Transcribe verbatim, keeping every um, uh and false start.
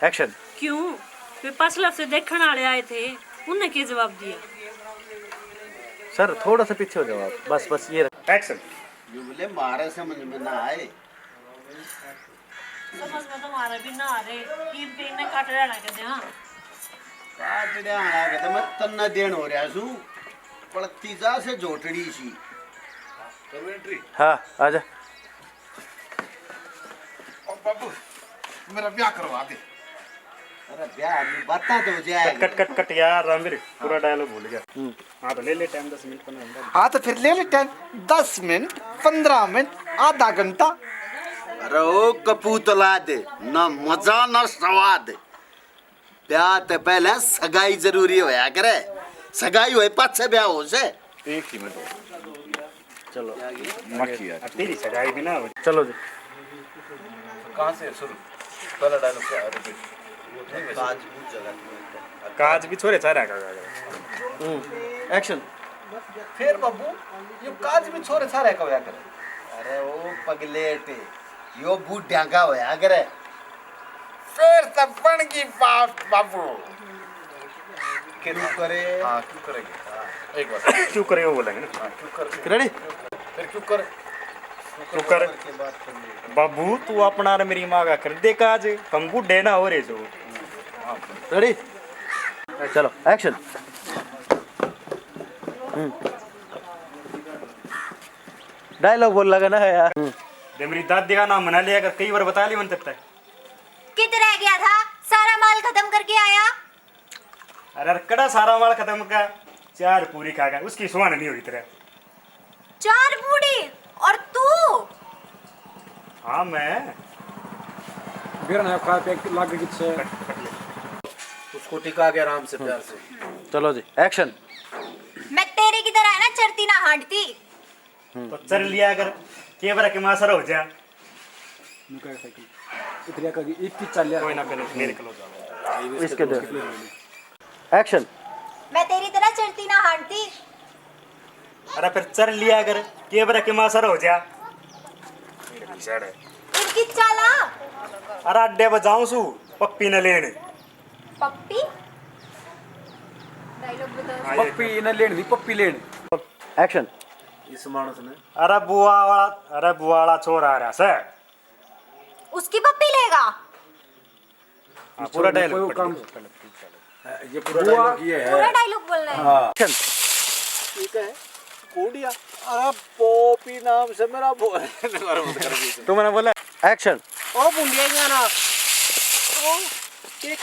एक्शन। क्यों? वे पाछला से देखण आले आए थे, उनने के जवाब दिया? सर, थोड़ा सा पीछे हो जाओ आप। बस, बस ये रख-, एक्शन। जो बोले, मारे समझ में ना आए। समझ में तो मारे भी ना आ रहे। ईब के इन्हें काट रहना कहते, हाँ। काट रहना कहते, मैं तन्ने देन हो रहा सू, पड़ती जा से झोटड़ी सी। करूँ एंट्री? हाँ, आजा। ओ बाबू, मेरा ब्याह करवा दे। अरे ब्याह में बातें तो हो जाएगी। कट, कट, कट, कट यार, रामवीर, पूरा डायलॉग भूल गया। हम्म। हाँ, तो ले ले टाइम, दस मिनट, पन्द्रह मिनट। हाँ, तो फिर ले ले टाइम, दस मिनट, पन्द्रह मिनट, आधा घंटा। अरे ओ कपूतला दे, ना मजा ना स्वाद। ब्याह ते पहले सगाई जरूरी होया करे। सगाई होए पाछे ब्याह हो से। एक ही मिनट। चलो। मक्खी यार। अब तेरी सगाई भी ना हो। चलो जी। कहाँ से शुरू? पहला डायलॉग क्या है? रिपीट। काज भी छोरे चारा का। हम्म, एक्शन। फिर बाबू, यो काज भी छोरे चारा का होया करे। अरे ओ पगलेट, यो बूढ़ा का होया करे। फिर तो बन गई बात बाबू। क्यों करे? हाँ, क्यों करेंगे? हाँ, एक बार। क्यों करे वो बोलेंगे ना। हाँ, क्यों करे? रेडी? फिर क्यों करे? क्यों करे? बाबू, तू अपना और मेरी माँ का कर दे काज, हम बूढ़े ना हो रहे जो। रेडी? चलो, एक्शन। हम्म। डायलॉग बोल लगा ना यार। हम्म। दे मेरी दादी का नाम मना लिया कर, कई बार बता ली मन तक। कित रह गया था? सारा माल खत्म करके आया। अरे, अरे, कड़ा सारा माल खत्म का? चार पूरी खा गया, उसकी सुहान नहीं हुई तेरे। चार पूरी? और तू? हाँ, मैं। बेरना खा पे लाग किच्छे। कट, कट ले। उसको टिका के आराम से, प्यार से। चलो जी, एक्शन। मैं तेरे की तरह है ना, चरती ना हांडती। तो चर लिया कर, के बरा के मासर हो जा। नुका साइकिल। इतरिया का एक ही चल लिया। कोई ना, पहले मेरे को लो जाओ। इसके दे। एक्शन। मैं तेरी तरह चरती ना हांडती। अरे फिर चर लिया कर, के बरा के मासर हो जा। इनकी चाला। अरे अड्डे पर जाऊं सू, पप्पी न लेने। पप्पी? डायलॉग बताओ। पप्पी इन्हें लेन नहीं, पप्पी लेन। एक्शन। इस मानस ने। अरे बुआ वाला, अरे बुआ वाला छोरा आ रहा से। उसकी पप्पी लेगा? हाँ, पूरा डायलॉग कोई काम। ये पूरा बुआ। डायलॉग ये है। पूरा डायलॉग बोलना है। हाँ। एक्शन। ठीक है। कोडिया। अरे पॉपी नाम से मेरा बो-, तू मैंने बोला। एक्शन। ओ भूंडिया गाना। ओ, के